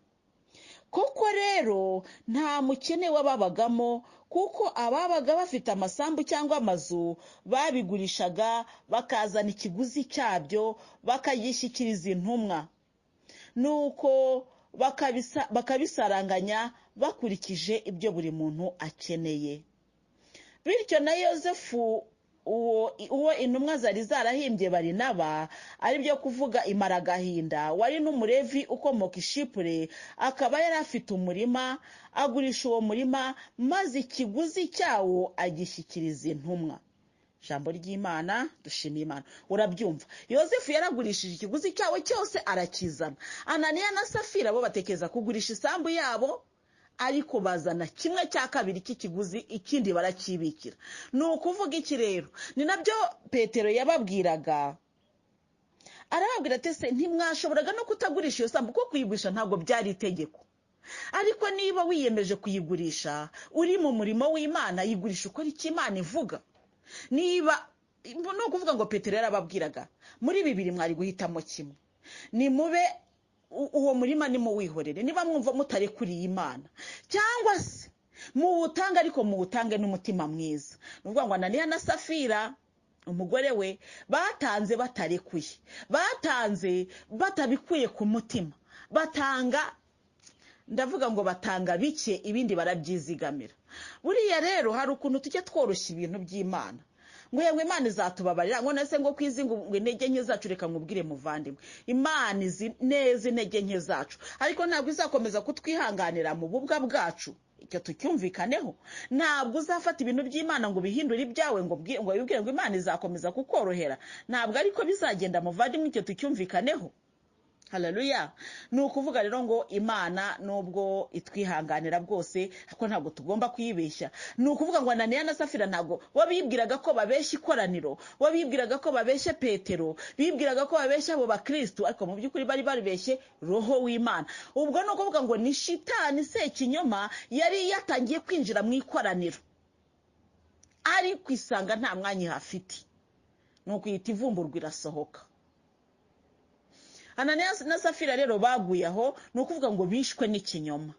Koko rero nta mukene wababagamo, kuko ababaga bafite amasambu cyangwa amazu babigurishaga bakazana ikiguzi cyabyo bakagishyikiriza intumwa. Nuko bakabisaranganya bakurikije ibyo buri muntu akeneye. Bityo na Yosefu uwo intumwa zari zarahimbye Barinaba, ari byo kuvuga imaragahinda, wari n'umurevi ukomoka i Shipure, akaba yari afite umurima, agurisha uwo murima, maze ikiguzi cyawo agishyikiriza intumwa. Ijambo ry'Imana, dushimiye Imana. Urabyumva, Yosefu yaragurishije ikiguzi cyawo cyose arakizana. Ananiya na Safira bo batekereza kugurisha isambu yabo, ariko bazana 1/2 cy'ikiguzi, ikindi barakibikira. Ni ukuvuga iki rero? Ni nabyo Petero yababwiraga, arababwira ati: se ntimwashoboraga no kutagurisha iyo sambu, kuko kuyigurisha ntabwo byari itegeko. Ariko niba wiyemeje kuyigurisha uri mu murimo w'Imana, yigurisha ukora icyo Imana ivuga. Niba ni ukuvuga ngo Petero yarababwiraga, muri bibiri mwari guhitamo kimwe, nimube uwo murima nimuwihorere niba mwumva mutarekuriye Imana, cyangwa se muwutange, ariko muwutange n'umutima mwiza. Ni ukuvuga ngo Ananiya na Safira umugore we batanze batarekuye, batanze batabikuye ku mutima, batanga, ndavuga ngo batanga bike, ibindi barabyizigamira. Buriya rero hari ukuntu tujya tworoshya ibintu by'Imana, ngo yemwe Imana izatubabarira, ngo nase ngo kwizi ngo intege nke zacu. Reka nkubwire muvandimwe, Imana izi neza intege nke zacu, ariko ntabwo izakomeza kutwihanganira mu bubwa bwacu. Icyo tucyumvikaneho, ntabwo uzafata ibintu by'Imana ngo ubihindure ibyawe, ngo wibwire ngo Imana izakomeza kukorohera. Ntabwo ariko bizagenda muvandimwe, icyo tucyumvikaneho. Haleluya. Ni ukuvuga rero ngo Imana nubwo itwihanganira bwose, ariko ntabwo tugomba kuyibeshya. Ni ukuvuga ngo Ananiya na Safira ntabwo bo bibwiraga ko babeshya ikoraniro, bo bibwiraga ko babeshya Petero, bibwiraga ko babeshya abo bakristu, ariko mu by'ukuri bari baribeshye roho w'Imana. Ubwo ni ukuvuga ngo ni shitani sekinyoma yari yatangiye kwinjira mu ikoraniro, ariko isanga nta mwanya ihafite, ni ukuyita ivumburwa irasohoka. Ananiya na Safira rero baguye aho, ni ukuvuga ngo bishwe n'ikinyoma.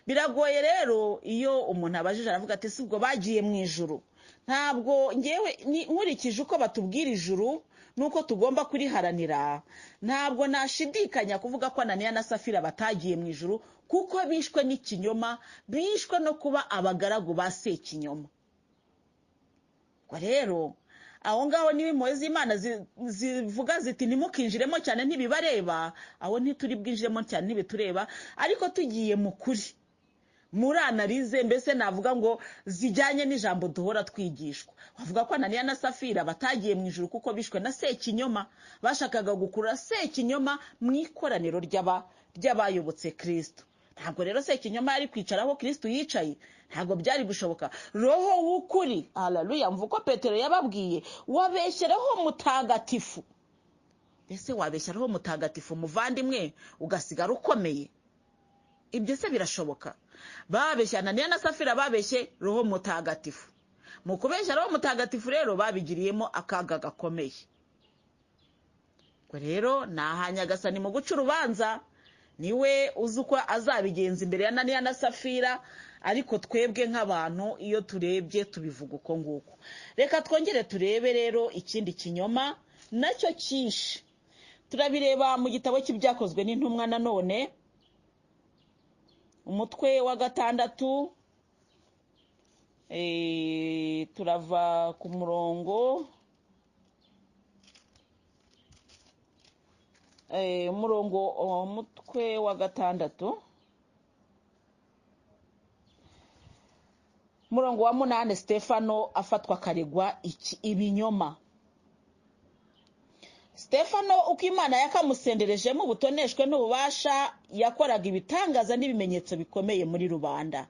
Biragoye rero iyo umuntu abajije aravuga ati si ubwo bagiye mu ijuru. Ntabwo ngewe nkurikije uko batubwira ijuru nuko tugomba kuriharanira, ntabwo nashidikanya kuvuga ko Ananiya na Safira batagiye mu ijuru, kuko bishwe n'ikinyoma, bishwe no kuba abagaragu ba sekinyoma. Ubwo rero aho ngaho niba impuhwe z'Imana zivuga ziti ntimukinjiremo cyane ntibibareba, aho ntituri bwinjiremo cyane ntibitureba, ariko tugiye mu kuri muri analize, mbese navuga ngo zijyanye n'ijambo duhora twigishwa, bavuga ko Ananiya na Safira batagiye mu ijuru kuko bishwe na sekinyoma, bashakaga gukurura sekinyoma mu ikoraniro ry'abayobotse Kristo. Ntabwo rero sekinyoma yari kwicaraho Kristo yicaye, ntabwo byari gushoboka. Roho w'ukuri, haleluya, mva uko Petero yababwiye, wabeshya roho mutagatifu. Ese wabeshya roho mutagatifu muvandimwe ugasigara ukomeye? Ibyo se birashoboka? Babeshya Ananiya na Safira, babeshye roho mutagatifu. Mu kubeshya roho mutagatifu rero babigiriyemo akaga gakomeye. Ubwo rero ni Nyagasani mu guca urubanza, niwe uzi uko azabigenza imbere ya Ananiya na Safira, ariko twebwe nk'abantu iyo turebye tubivuga uko nguko. Reka twongere turebe rero ikindi kinyoma nacyo cyinshi, turabireba mu gitabo cy'ibyakozwe n'intumwa nanone, umutwe wa 6, turava ku murongo umutwe wa 6, umurongo wa 8. Stefano afatwa akaregwa ibinyoma. Stefano uko Imana yakamusenderejemo ubutoneshwe n'ububasha, yakoraga ibitangaza n'ibimenyetso bikomeye muri rubanda.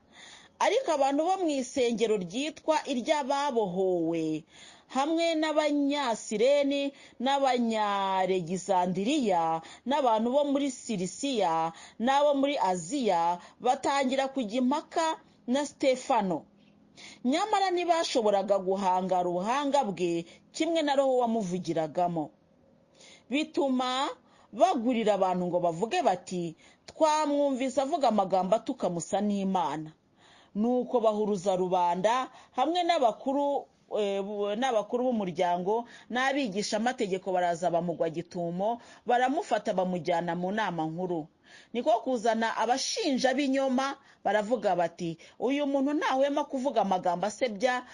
Ariko abantu bo mu isengero ryitwa iry'ababohowe hamwe n'abanyasireni n'abanyaregisandiriya n'abantu bo muri Sirisiya n'abo muri Aziya batangira kujya impaka na Stefano. Nyamara ntibashoboraga guhangara ubuhanga bwe kimwe na roho wamuvugiragamo. Bituma bagurira abantu ngo bavuge bati twamwumvise avuga amagambo atukamusa n'Imana. Nuko bahuruza rubanda hamwe n'abakuru b'umuryango n'abigisha amategeko, baraza bamugwa gitumo, baramufata bamujyana mu nama nkuru. Niko kuzana abashinja b'inyoma, baravuga bati uyu muntu ntahwema kuvuga amagambo asebya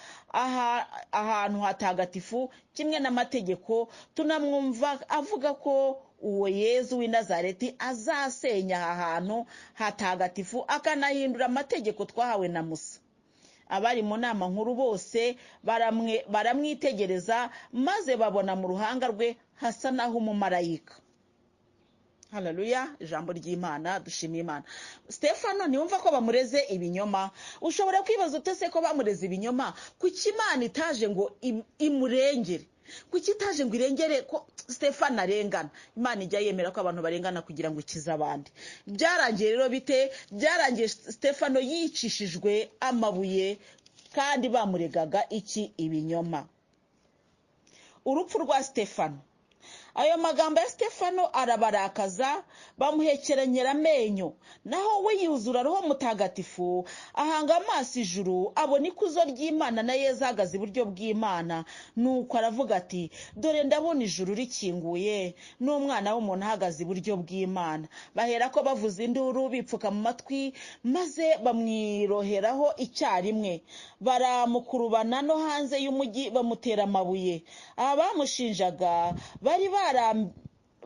ahantu hatagatifu kimwe n'amategeko, tunamwumva avuga ko uwo Yezu w'i Nazareti azasenya aha hantu hatagatifu akanahindura amategeko twahawe na Musa. Abari mu nama nkuru bose baramwitegereza, maze babona mu ruhanga rwe hasa naho umumarayika. Haleluya, ijambo ry'Imana, dushimiye Imana. Stefano ntiwumva ko bamureze ibinyoma. Ushobora kwibaza utese ko bamureze ibinyoma, kuki Imana itaje ngo imurengere? Kuki itaje ngo irengere ko Stefano arengana? Imana ijya yemera ko abantu barengana kugira ngo ikize abandi. Byarangiye rero bite? Byarangiye Stefano yicishijwe amabuye kandi bamuregaga iki? Ibinyoma. Urupfu rwa Stefano. Ayo magambo ya Stefano arabarakaza, bamuhekerenyera amenyo. Naho we yuzura roho mutagatifu, ahanga amaso ijuru, abona ikuzo ry'Imana na Yezu ahagaze iburyo bw'Imana. Nuko aravuga ati dore ndabona ijuru rikinguye n'umwana w'umuntu ahagaze iburyo bw'Imana. Bahera ko bavuza induru bipfuka mu matwi, maze bamwiroheraho icyarimwe, baramukurubana no hanze y'umujyi bamutera amabuye. Abamushinjaga bari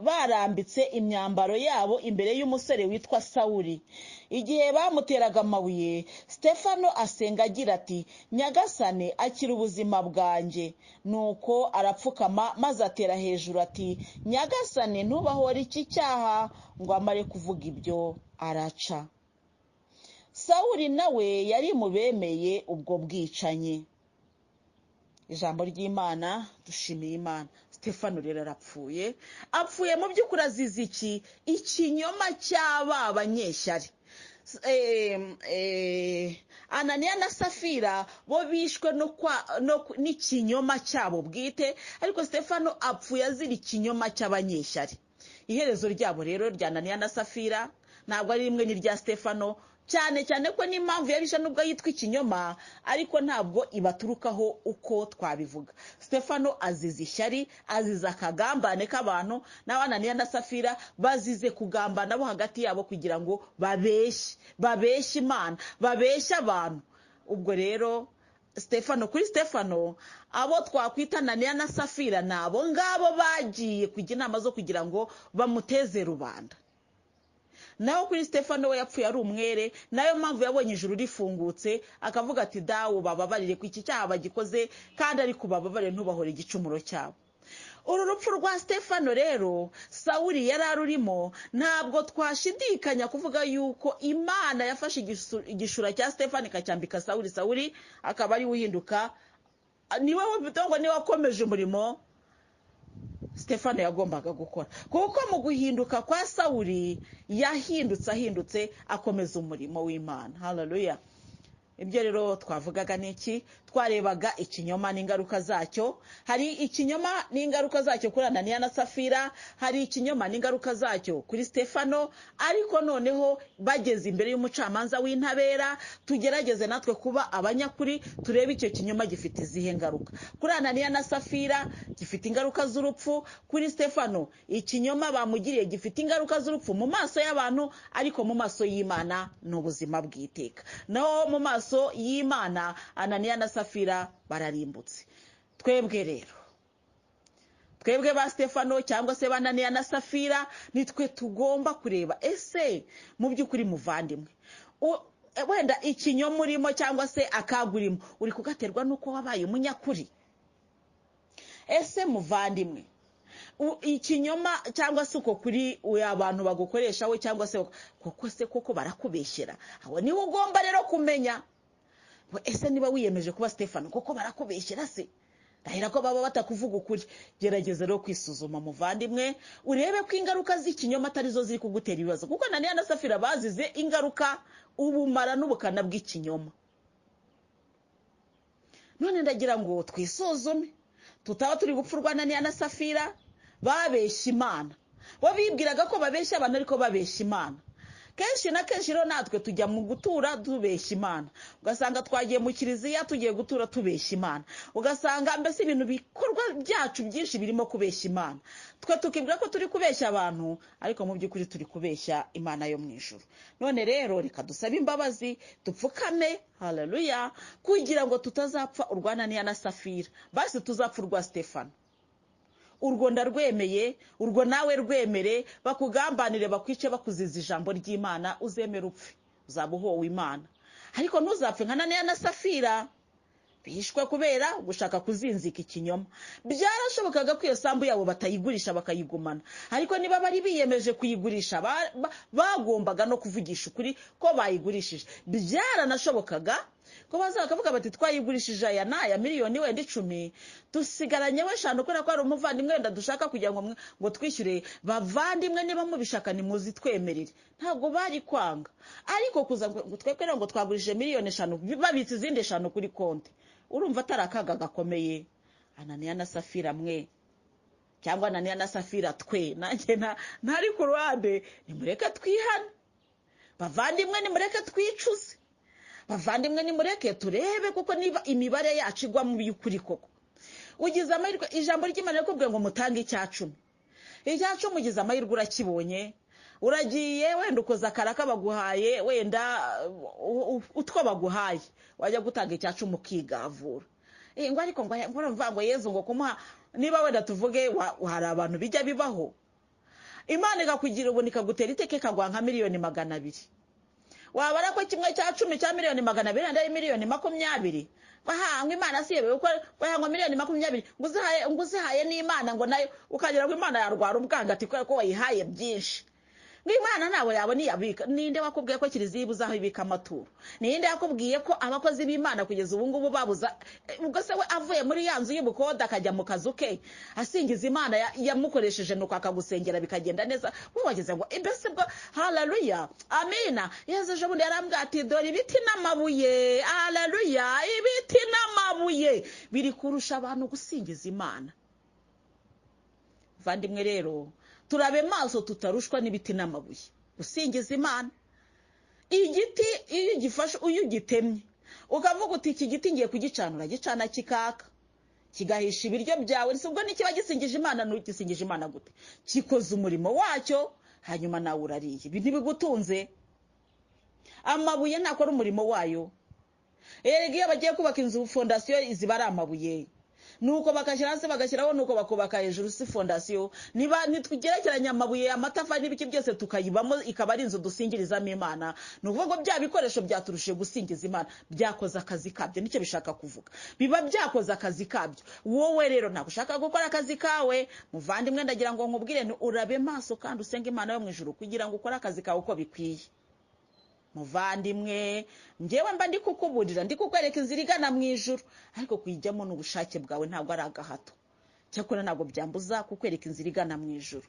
Barambitse imyambaro yabo imbere y'umusore witwa Sawuli. Igihe bamuteraga amabuye, Stefano asenga agira ati: "Nyagasane, akira ubuzima bwanjye." Nuko arapfukama maze atera hejuru ati: "Nyagasane, ntubahore iki cyaha." Ngo amare kuvuga ibyo araca. Sawuli nawe yari mu bemeye ubwo bwicanyi. Ijambo ry'Imana, dushimiye Imana. Stefano rero arapfuye, apfuye mu by'ukuri azize iki? Ikinyoma cy'aba banyeshyari. Ananiya na Safira bo bishwe n'ikinyoma cyabo bwite, ariko Stefano apfuye azira ikinyoma cy'abanyeshyari. Iherezo ryabo rero rya Ananiya na Safira ntabwo ari rimwe n'irya Stefano, cyane cyane ko n'impamvu yabishe nubwo yitwa ikinyoma ariko ntabwo ibaturukaho uko twabivuga. Stefano azize ishyari, azize akagambane k'abantu, naho Ananiya na Safira bazize kugambana bo hagati yabo kugira ngo babeshye, babeshye Imana, babeshye abantu. Ubwo rero Stefano, kuri Stefano abo twakwita Ananiya na Safira ni abo ngabo bagiye kujya inama zo kugira ngo bamuteze rubanda. Naho kuri Stefano we yapfuye ari umwere, nayo mpamvu yabonye ijuru rifungutse akavuga ati: "Dawu, bababarire ku iki cyaha bagikoze, kandi ariko bababarire, ntubahore igicumuro cyabo." Uru rupfu rwa Stefano rero Sawuli yari arurimo. Ntabwo twashidikanya kuvuga yuko Imana yafashe igishura cya Stefano ikacyambika Sawuli, Sawuli akaba ari uhinduka, niwe ngo niwe wakomeje umurimo Stefano yagombaga gukora, kuko mu guhinduka kwa Sawuli yahindutse ahindutse akomeza umurimo w'Imana. Haleluya! Ibyo rero twavugaga ni iki? Twarebaga ikinyoma n'ingaruka zacyo. Hari ikinyoma n'ingaruka zacyo kuri Ananiya na Safira, hari ikinyoma n'ingaruka zacyo kuri Stefano, ariko noneho bageze imbere y'umucamanza w'intabera, tugerageze natwe kuba abanyakuri, turebe icyo kinyoma gifite izihe ngaruka. Kuri Ananiya na Safira gifite ingaruka z'urupfu, kuri Stefano ikinyoma bamugiriye gifite ingaruka z'urupfu mu maso y'abantu, ariko mu maso y'Imana ni ubuzima bw'iteka. Naho mu maso y'Imana Ananiya na Safira bararimbutse. Twebwe rero, twebwe ba Stefano cyangwa se ba Ananiya na Safira, nitwe tugomba kureba ese mu by'ukuri muvandimwe, wenda ikinyoma urimo cyangwa se akaga urimo uri kugaterwa n'uko wabaye umunyakuri. Ese muvandimwe, ikinyoma cyangwa se uko kuri abantu bagukoresha we cyangwa se koko se koko barakubeshyera? Aho niho ugomba rero kumenya ese niba wiyemeje kuba Stefano koko barakubeshyera se? Ndahira ko baba batakuvuga ukuri. Gerageza rero kwisuzuma muvandimwe, urebe ko ingaruka z'ikinyoma atari zo ziri kugutera ibibazo, kuko Ananiya na Safira bazize ingaruka, ubumara n'ubukana bw'ikinyoma. None ndagira ngo twisuzume tutaba turi gupfurwa Ananiya na Safira babeshya Imana. Bo bibwiraga ko babeshya abantu, ariko babeshya Imana. Kenshi na kenshi rero natwe tujya mu gutura tubeshya Imana, ugasanga twagiye mu kiliziya tugiye gutura tubeshya Imana, ugasanga mbese ibintu bikorwa byacu byinshi birimo kubeshya Imana. Twe tukibwira ko turi kubeshya abantu, ariko mu by'ukuri turi kubeshya Imana yo mu ijuru. None rero reka dusabe imbabazi, dupfukame, haleluya, kugira ngo tutazapfa urwa Ananiya na Safira, basi tuzapfa urwa Stefano. Urwo ndarwemeye, urwo nawe rwemere, bakugambanire bakwice bakuziza ijambo ry'Imana, uzemere upfe, uzaba uhowe Imana. Ariko ntuzapfe nka Ananiya na Safira bishwe kubera gushaka kuzinzika ikinyoma. Byarashobokaga ko iyo sambu yabo batayigurisha bakayigumana, ariko niba bari biyemeje kuyigurisha bagombaga no kuvugisha ukuri ko bayigurishije. Byaranashobokaga ko baza bakavuga bati: "Twayigurishije aya n'aya, miliyoni wenda 10, dusigaranye 5 kubera ko hari umuvandimwe wenda dushaka kugira ngo twishyure. Bavandimwe, niba mubishaka nimuzi twemerere." Ntabwo bari kwanga, ariko kuza ngo twebwe ngo twagurishije miliyoni 5, babitse izindi 5 kuri konti, urumva atari akaga gakomeye? Ananiya na Safira mwe, cyangwa Ananiya na Safira twe, nanjye ntari ku ruhande, nimureke twihane bavandimwe, nimureke twicuze bavandimwe, nimureke turebe kuko niba imibare yacu igwa mu by'ukuri koko. Ugize amahirwe, ijambo ry'Imana rikubwiye ngo mutange 10, 10, ugize amahirwe urakibonye, uragiye wenda ukoza akaraka baguhaye, wenda utwo baguhaye, wajya gutanga 10 ukigavura. Ngo ariko ngo urumva ngo Yezu ngo kumuha, niba wenda tuvuge hari abantu bijya bibaho. Imana ikakugira ubuntu ikagutera iteka ikaguha nka 200,000,000. Wabara ko 1/10 cya 200,000,000 andi 20,000,000. Bahangwa Imana si yewe uko bahangwa 20,000,000 ngo uzihaye n'Imana ngo nayo ukagira ngo Imana yarwara ubwanga ati ko wayihaye byinshi. Imana nawe yabona iyabika. Ninde wakubwiye ko kiliziya ibuza aho ibika amaturo? Ninde yakubwiye ko abakozi b'Imana kugeza ubu ngubu babuza? Ubwo se we avuye muri ya nzu y'ubukode akajya mu kazu ke asingiza Imana yamukoresheje nuko akagusengera bikagenda neza, wowe wageze ngo mbese bwo haleluya amina. Yezu ejo bundi yarambwiye ati dore ibiti n'amabuye, haleluya, ibiti n'amabuye biri kurusha abantu gusingiza Imana. Vandimwe rero turabe maso tutarushwa n'ibiti n'amabuye gusingiza Imana. Igiti iyo ugifashe iyo ugitemye ukavuga uti iki giti ngiye kugicanura, gicana kikaka kigahisha ibiryo byawe, ubwo nikiba gisingije Imana ntugisingije Imana gute? Kikoze umurimo wacyo hanyuma nawe urariye, ibi ntibigutunze. Amabuye ntakora umurimo wayo. Erega iyo bagiye kubaka inzu fondasiyo ziba ari amabuye, nuko bakashyira hasi bagashyiraho, nuko bakubaka hejuru si fondasiyo. Niba nitugerekeranya amabuye amatafari n'ibiki byose tukayibamo ikaba ari inzu dusingirizamo Imana, ni ukuvuga ngo bya bikoresho byaturushije gusingiza Imana byakoze akazi kabyo. Nicyo bishaka kuvuga, biba byakoze akazi kabyo. Wowe rero ntabwo ushaka gukora akazi kawe muvandimwe, ndagira ngo nkubwire ni urabe maso kandi usenge Imana yo mu ijuru kugira ngo ukore akazi kawe uko bikwiye. Muvandimwe, njyewe mba ndi kukuburira, ndi kukwereka inzira igana mu ijuru, ariko kuyijyamo ni ubushake bwawe, ntabwo ari agahato. Cyakora ntabwo byambuza kukwereka inzira igana mu ijuru.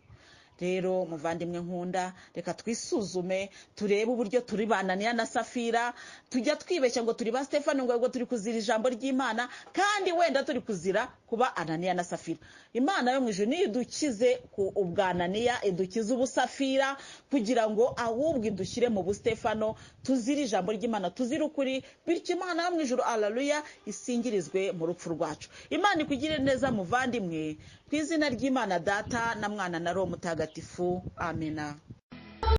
Rero muvandimwe nkunda, reka twisuzume turebe uburyo turi ba Ananiya na Safira. Tujya twibeshya ngo turi ba Stefano ngo turi kuzira ijambo ry'Imana, kandi wenda turi kuzira kuba Ananiya na Safira. Imana yo mu ijuru niyo idukize ku ubwananiya, idukize ubusafira, kugira ngo ahubwo idushyire mu bustefano, tuzire ijambo ry'Imana, tuzire ukuri, bityo Imana yo mu ijuru haleluya isingirizwe mu rupfu rwacu. Imana ikugirire neza muvandimwe, ku izina ry'Imana Data na Mwana na Roho Mutagatifu. Amina.